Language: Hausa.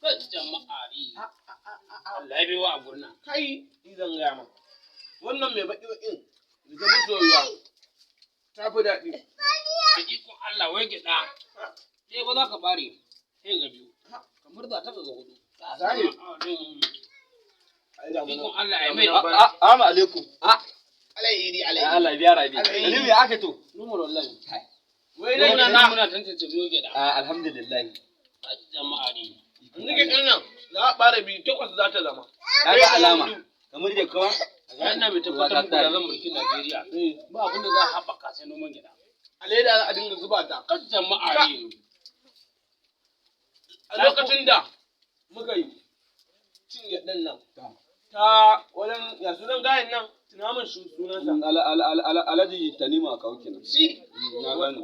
Kai jama'a ne. Allah ya baiwa a gurna. Kai, ni zan gaya ma. Wannan mai baki bakin da ta fi soyuwa. Ta fi daɗi. Da ikon Allah wai gyaɗa. Sai ba za ka bare sai ga biyu. Kamar za ta ga hudu. Zahiri. Ai da mun. Ikon Allah ya mai. Assalamu alaikum. Alai iri alai. Allah biya rabi. Alai. Aliyu ya aka to? Numar wallahi. Wai nan Muna na nan muna tantance biyo gyaɗa. Ah, alhamdulillah. Kai jama'a ne. Yanzu gyaɗan nan za a ɓara biyu takwas za ta zama. Na ga alama. Kamar da kawa. Ina mai tabbatar muku da zan mulki Najeriya. Ba abin da za a haɓaka sai noman gyaɗa. A leda za a dinga zuba ta. Kai jama'a ne. A lokacin da muka yi cin gyaɗan nan ta wajen ya sunan gayan nan, tunamin sunansa. Alhaji Tanima kawo kenan. Shi Na gane.